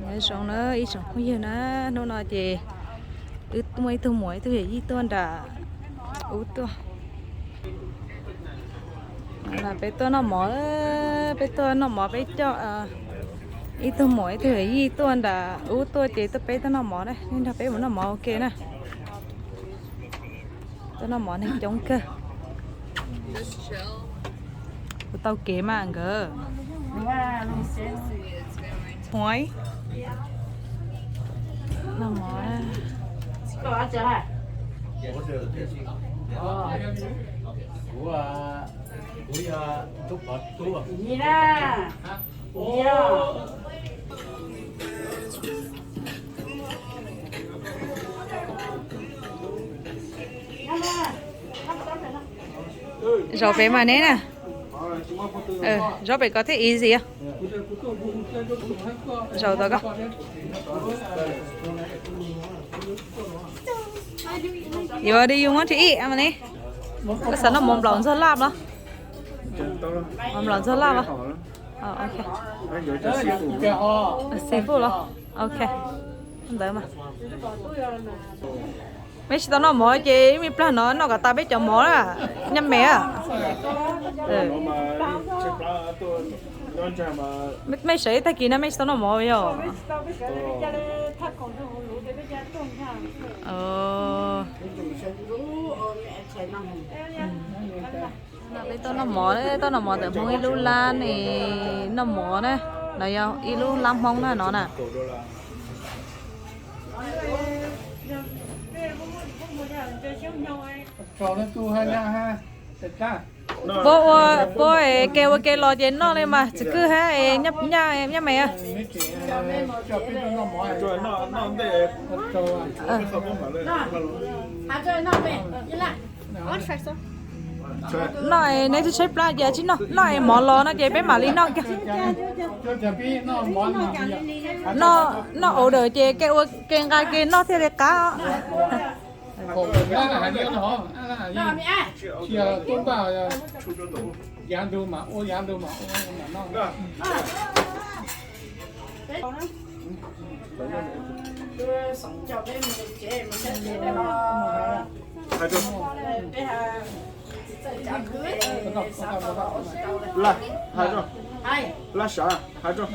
Nyob zoo na ib tsoom phooj ywg na, hnub no ces wb muaj ib tug muam ib tug yawm yij tuaj nram ub tuaj. Peb tuaj noj mov, peb tuaj noj mov, peb coj ib tug muam ib tug yawm yij tuaj nram ub tuaj ces tuaj peb tuaj noj mov na, nej nrog peb mus noj mov ua ke na. Tuaj noj mov neeg coob kawg. Kuv tau kev mas nkawd. Muam, noj mov. Zaum pem mas neb na. Zaum pem ko thiaj easy. Zaum tod ko. What do you want to eat, Emily? Koj xav noj mov nplaum ntxuag laj los? Mov nplaum ntxuag laj los? Seafood los? Ok. Ntawd mas. Mej tsis tau noj mov ces ib me plag no noj kom tas peb cov mov na. Nyab me a. Mej sawv ib tag kis no mej tsis tau noj mov yog? Peb tuaj noj mov, tuaj noj mov ntawm Hmoob ib lub lab ne, noj mov na, no yog ib lub lab Hmoob na no na. Puab ua, puab es ke ua ke los ces noj li mas txiv kwj hab es nyab me. Noj es neb tsis tshaib plab ces tsis noj, noj es mov los no ces peb mam li noj kiag. Noj, noj order ces ke ua ke nqa ke noj thiaj li qab. Laj, hais rau, laj sav, hais rau.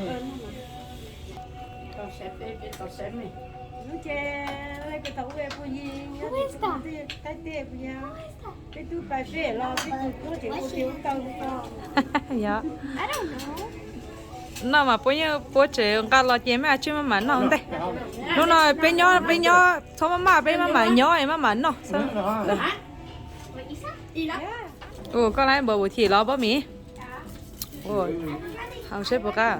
Yog. Noj mas puab yeej puab tsev nqa los ces mej tsis maj mam noj ua ntej. Hnub no peb nyob, peb nyob txhob maj maj, peb maj mam nyob es maj mam noj xwb. Ua koj lab npawg Bus Chim los Pob Mim? Haus seb puas qab.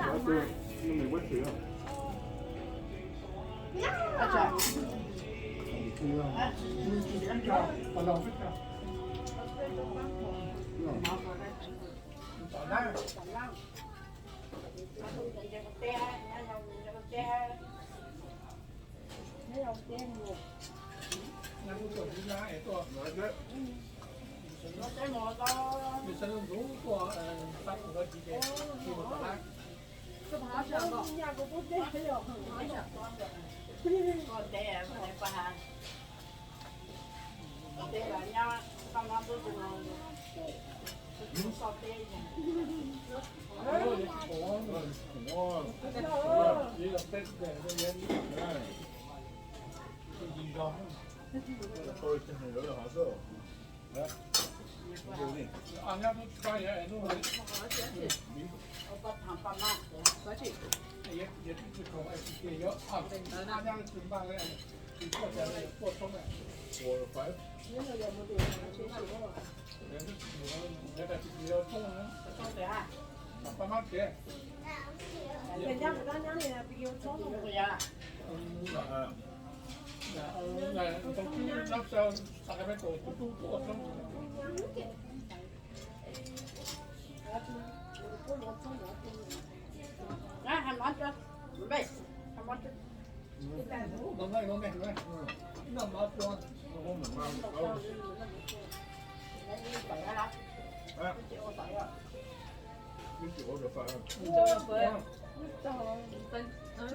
Noj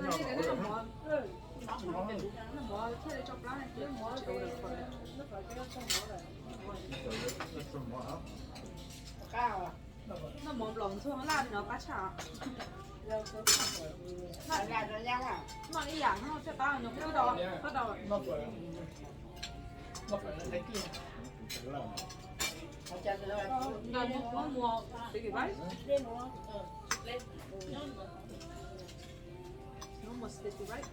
mov nplaum ntxuag laj li no qab tshaj. Noj ib yam no thiaj qab, nws qab tau, qab tau. Muab muag sticky rice. Muab muag sticky rice.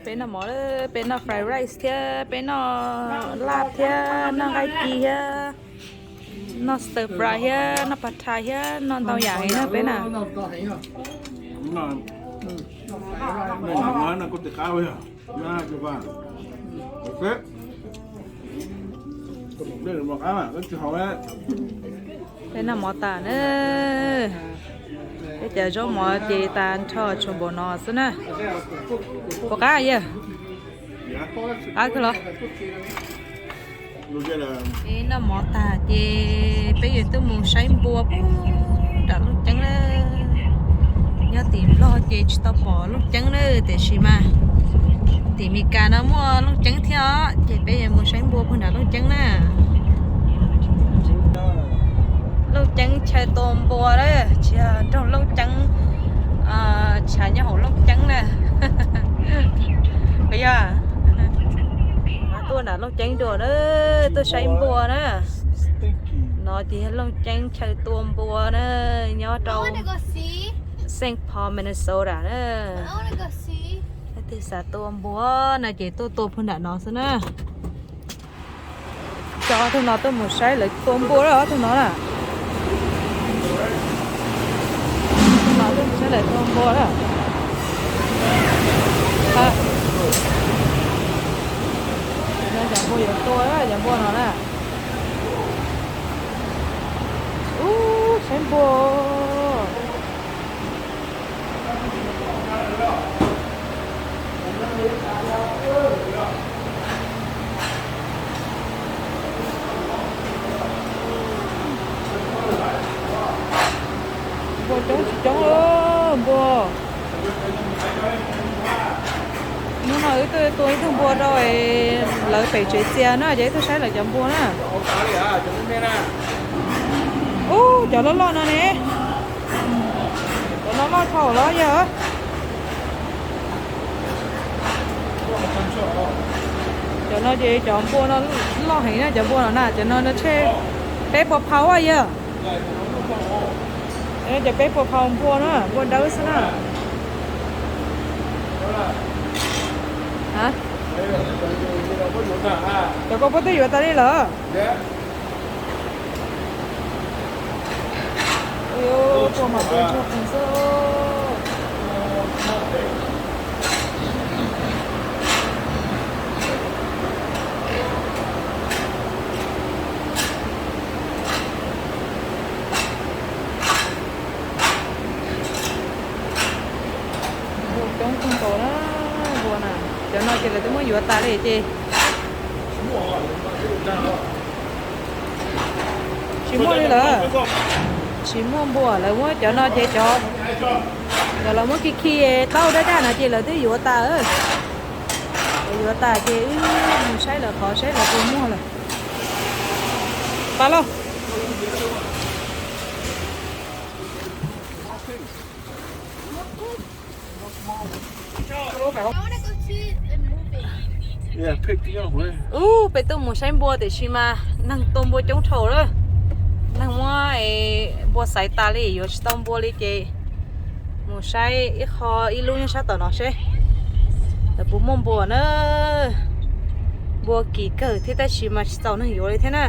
Peb noj mov, peb noj fried rice thiab peb noj laj thiab noj nqaij ci thiab noj stir fry thiab noj pad thai thiab noj ntau yam heev na peb na. Peb noj mov tas na, peb cov zaub mov ces tas nrho tshuav npaum no xwb na. Puas qab yawg? Qab kawg los? Peb noj mov tas ces peb yuav tuaj mus saib npua puag nram Looj Ceeb na. Nyob tim Nplog ces tsis tau pom Looj Ceeb na, tiam sis mas tim Meskas no muaj Looj Ceeb thiab os, ces peb yuav mus saib npua puag nram Looj Ceeb na. Looj Ceeb chaw tua npua na, tsis yog nroog Looj Ceeb, tshav nyob hauv Looj Ceeb na. Puas yog? Tuaj nram Looj Ceeb dua na, tuaj saib npua na. No ces yog Looj Ceeb chaw tua npua na, nyob rau Saint Paul, Minnesota na. Leej twg xav tua npua no ces tuaj tua puag nram no xwb na. Cov ob tug no tuaj mus saib lawv tua npua lawm ob tug no na. Ob tug no tuaj mus saib lawv tua npua lawm. No cov npua yuav tua, cov npua no na. Ub, saib npua. Npua coob tsis coob npua. Hnub no wb tuaj tua ib tug npua rau lawv pem tsev txias na, ces wb tuaj saib lawv cov npua na. Ub, cov loj loj no ne. Cov no loj dhau los yog. Cov no ces cov npua no loj heev na, cov npua no na, cov no no tshe peb puas phau yog. Cov peb puas phau npua na, npua dawb xwb na. Cov koj puab twb yuav tas li lawm. Ua mas peb tshuaj pheej xwb. Npua coob kawg nkaus na, npua na. Cov no ces lawv twb muab yuav tas li ces tsis muaj li lawm. Tsis muaj npua lawm, muab cov no ces cov, cov lawv muab khi khi taub daj daj no ces lawv twb yuav tas. Lawv yuav tas ces wb mus saib lawv qhov saib lawv puas muaj lawm. Pab lauj. Ub, peb tuaj mus saib npua tiam sis mas neeg tua npua coob dhau lawm. Neeg muab npua xaiv tas li, yuav tsis tau npua li ces mus saib ib qho ib lub nyob sab tom no seb lawv puas muaj npua na. Npua kim kawg thiab tab sis mas tsis txaus neeg yuav li thiab na.